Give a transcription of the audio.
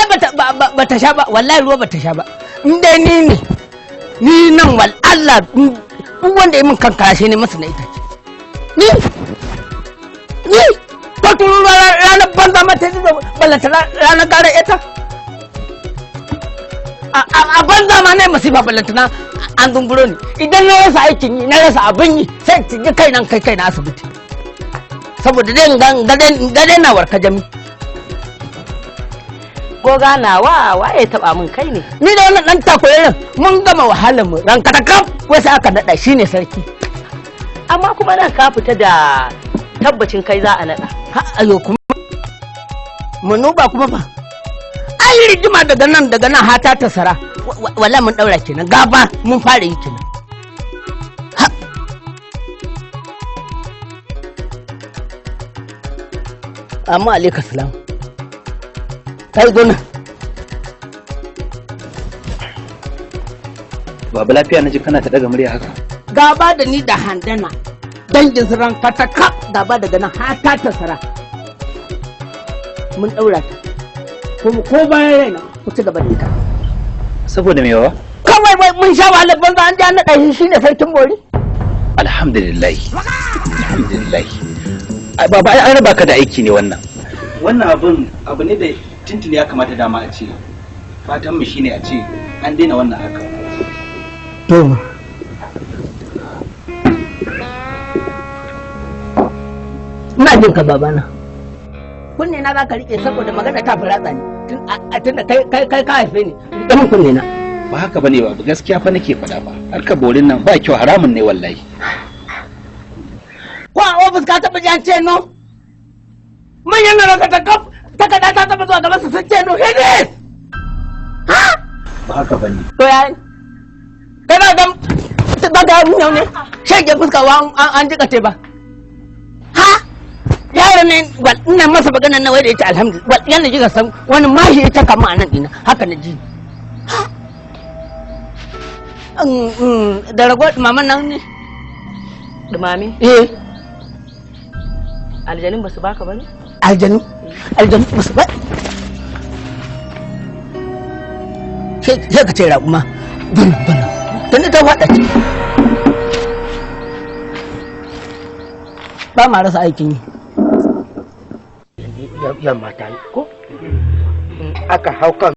Ai bata sha ba, wallahi ruwa bata sha ba. In dai ni ne, ni nan wal Allah duk wanda ya min kankara sai ne masa na itace. Ni ko turu ranar banza mata ji ballanta ranar gara ita. A banza ma na masifa ballanta na an zumburo ni. Idan na rasa aikin yi, na rasa abin yi, sai ci kai nan kai na asibiti. Saboda dai ga dai na warka jami. Goga nawa waye taba min kai ne? Ni da wannan dan takoyar mun gama wahalar mu ran katakaf wasu aka nada shine sarki. Amma kuma nan ka fita da tabbacin kai za a nada. Ha ayo kuma manuba kuma ba. Ai rigima daga nan hata ta sara wallahi mun daura kenan gaba mun fara yi kenan. Ha. Amma alaika salam. Kai gona. Baba lafiya naji kana ta daga murya haka. Gaba da ni da handana dangin su ran kataka gaba daga nan hata ta sara. Mun daura ta. Kuma ko bayan raina ku ci gaba da ita. Saboda me yawa? Kawai wai mun sha wahalar banza an ji an naɗa shi shine sarkin bori. Alhamdulillah. Alhamdulillah. Ai baba ai an raba ka da aiki ne wannan. Wannan abun abu ne da tuntuni ya kamata dama a ce fatan mu shine a ce an daina wannan haka. To ina jin ka babana. Kunne na zaka rike saboda magana ta fi ratsa ni. Tun da kai ka haife ni, rike min kunne na. Ba haka bane ba, gaskiya fa nake faɗa ba. Harkar borin nan ba kyau, haramun ne wallahi. Ko a ofis ka taɓa ji an ce no? Manyan nan ka ta kaf takarda ta taɓa zuwa gaban su sun ce no hidis. Ha? Ba haka bane. To ya kana ga ba ga mun yau ne? Shege fuska wa an jika te ba. Ha? Yaron ne wal ina masa magana na wai da yace alhamdulillah wal yana jika san wani mashi ya taka mu anan dina haka na ji. Ha? Da rago maman nan ne. Dumame? Eh. Aljanin basu baka bane? Aljanu? Aljanu basu ba. Sai ka ce raƙuma. Bana bana. Tunda ta faɗa ce. Ba ma rasa aikin yi. Yamma ta yi ko? Aka hau kan